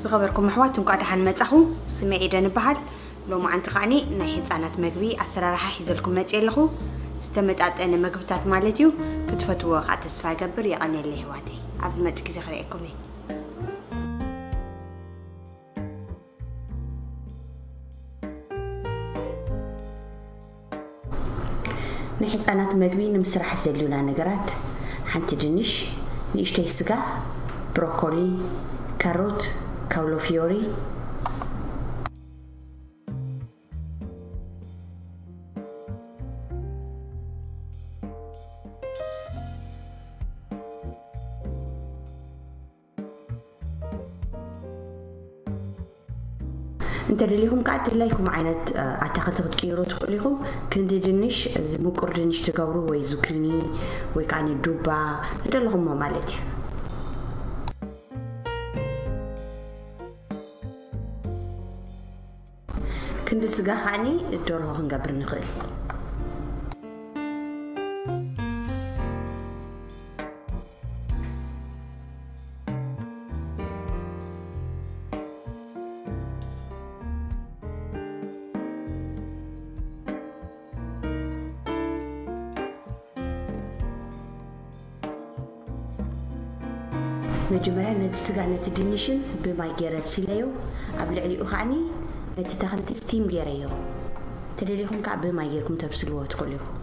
ዝኸበርኩም ኣሕዋት፣ እንኳዕ ደሓን መጻኹም። ስመይ ኤደን እበሃል። ሎማዓንቲ ከዓኒ ናይ ህጻናት መግቢ ኣሰራርሓ ሒዘልኩም መጽየ ኣለኹ። ዝተመጣጠነ መግብታት ማለት እዩ። ክትፈትዎ ከዓ ተስፋ እገብር። የቐንየለይ ኣሕዋተይ። ኣብ ዝመጽእ ግዜ ክርእየኩም እየ። ንሕፃናት መግቢ ንምስራሕ ዘድልዩና ነገራት፣ ሓንቲ ድንሽ፣ ንእሽተይ ስጋ፣ ብሮኮሊ፣ ካሮት፣ ካውሎ ፊዮሪ። እንተደሊኹም ከዓ ድላይኩም ዓይነት ኣታኽልቲ ክትቅይሩ ትኽእሉ ኢኹም። ክንዲ ድንሽ፣ እዚ ምቁር ድንሽ ትገብሩ፣ ወይ ዙኪኒ፣ ወይ ከዓ ዱባ፣ ዝደለኹሞ ማለት እዩ። ክንዲ ስጋ ከዓኒ ደርሆ ክንገብር ንኽእል። መጀመርያ ነቲ ስጋ ነቲ ድንሽን ብማይ ገይረ ኣብሲለዮ። ኣብ ልዕሊኡ ከዓኒ ነቲ ተኽልቲ ስቲም ገይረዮ። ተደሊኹም ከዓ ብማይ ገይርኩም ተብስልዎ ትኽእሉ ኢኹም።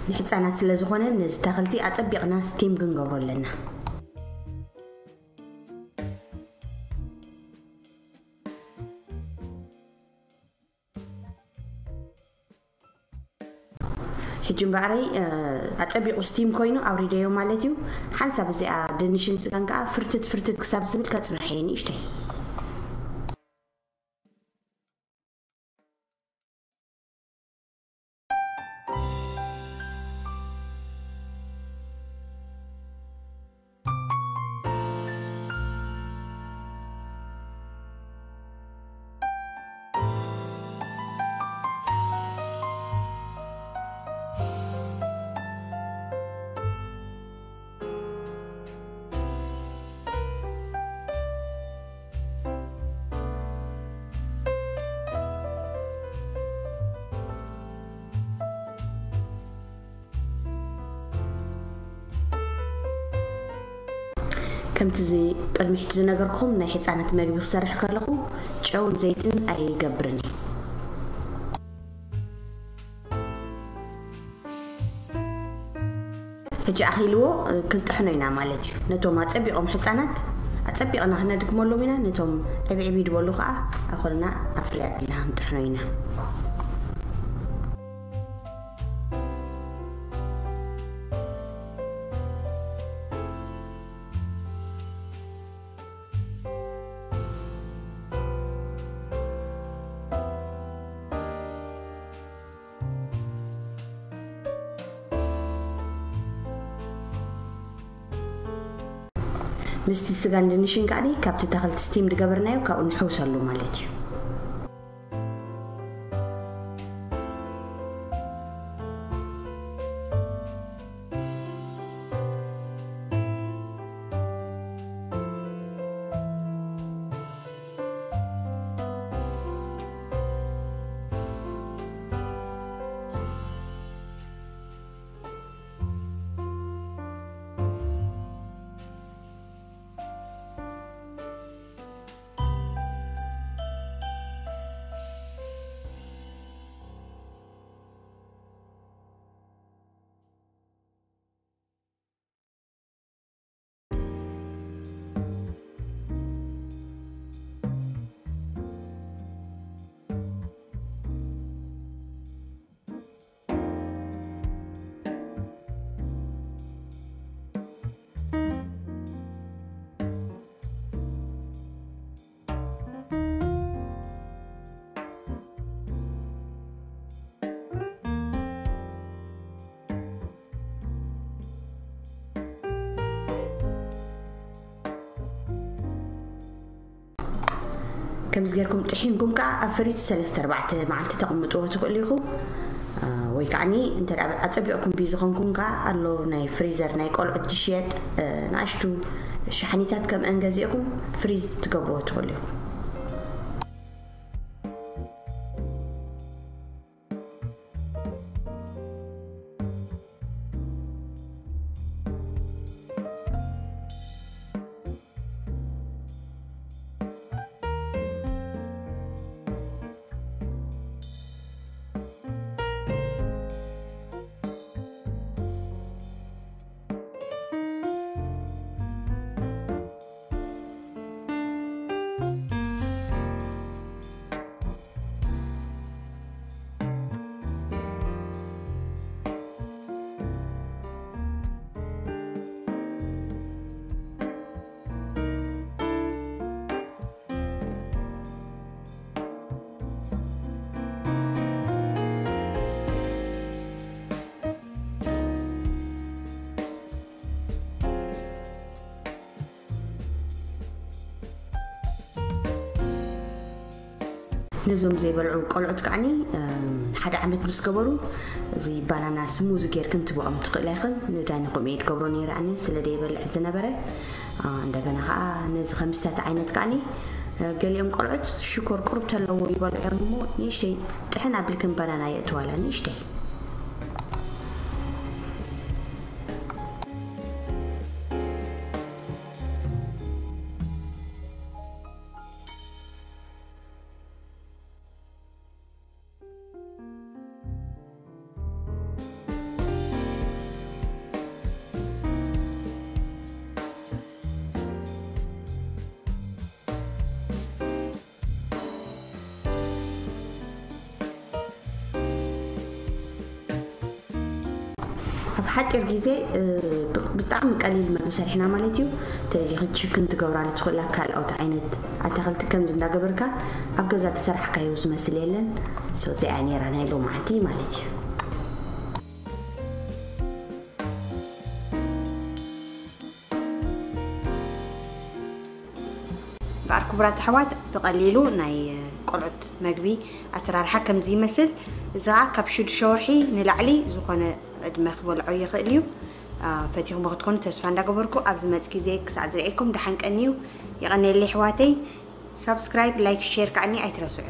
ንሕፃናት ስለ ዝኾነ ነዚ ታኽልቲ ኣፀቢቕና ስቲም ክንገብሮ ኣለና። ሕጂ እምበኣረይ ኣፀቢቑ ስቲም ኮይኑ ኣውሪደዮ ማለት እዩ። ሓንሳብ እዚኣ ድንሽን ስጋን ከዓ ፍርትት ፍርትት ክሳብ ዝብል ከፅንሖ እየ ንእሽተይ። ከምቲ እዚ ቅድሚ ሕጂ ዝነገርኩም ናይ ህፃናት መግቢ ክሰርሕ ከለኹ ጨውን ዘይትን ኣይገብርን እየ። ሕጂ ኣኺልዎ ክንጥሕኖ ኢና ማለት እዩ። ነቶም ኣፀቢቖም ህፃናት ኣፀቢቕና ክነድክመሎም ኢና። ነቶም ዕብዕብ ይድበሉ ከዓ ኣኾልና ኣፍርያ ኣቢልና ክንጥሕኖ ኢና። ምስቲ ስጋን ድንሽን ከዓኒ ካብቲ ተኽልቲ ስቲም ዝገበርናዮ ካብኡ ንሕውሰሉ ማለት እዩ። ከምዚ ጌርኩም ጥሒንኩም ከዓ ኣብ ፍሪጅ ሰለስተ ኣርባዕተ መዓልቲ ተቕምጥዎ ትኽእሉ ኢኹ። ወይ ከዓኒ እንተ ኣጸቢቕኩም ቢ ዝኾንኩም ከዓ ኣሎ ናይ ፍሪዘር ናይ ቆልዑት ትሽየጥ ንኣሽቱ ሻሕኒታት ከምአን ገዚእኹም ፍሪዝ ትገብርዎ ትኽእሉ ኢኹም። ነዞም ዘይበልዑ ቆልዑት ከዓኒ ሓደ ዓመት ምስ ገበሩ እዚ ባናና ስሙዚ ጌርክን ትብኦም ትኽእላ ኢኽን። ንዳኒ ከምኡ እየ ድገብሮ ነይረ ኣነ ስለ ደይበልዕ ዝነበረ። እንደገና ከዓ ነዚ ከምዝታት ዓይነት ከዓኒ ገሊኦም ቆልዑት ሽኮር ቁሩብ ተለዎ ይበልዑ እዮም እሞ ንእሽተይ ጥሕን ኣቢልክን ባናና የእትዋላ ንእሽተይ። ኣብ ሓፂር ግዜ ብጣዕሚ ቀሊል መግቢ ሰሪሕና ማለት እዩ። ተደሊኺ ችክን ትገብራሉ ትኽእላ ካልኦት ዓይነት ኣታክልቲ ከምዚ እንዳገበርካ ኣብ ገዛ ተሰራሕካዮ ዝመስል የለን። ሶ እዚኣ ነይራ ናይ ሎማዓንቲ ማለት እዩ። በኣር ክቡራት ኣሕዋት ብቐሊሉ ናይ ቆልዑት መግቢ ኣሰራርሓ ከምዚ ይመስል። እዚ ከዓ ካብ ሽዱሽተ ወርሒ ንላዕሊ ዝኾነ ዕድመ ክበልዖ ይኽእል እዩ። ፈቲኹም ክትኮኑ ተስፋ እንዳገበርኩ ኣብዚ መፅ ግዜ ክሳዕ ዝርእየኩም ደሓን ቀንዩ። የቐንየለይ ኣሕዋተይ። ሳብስክራይብ ላይክ ሼር ከዓኒ ኣይትረስዑ።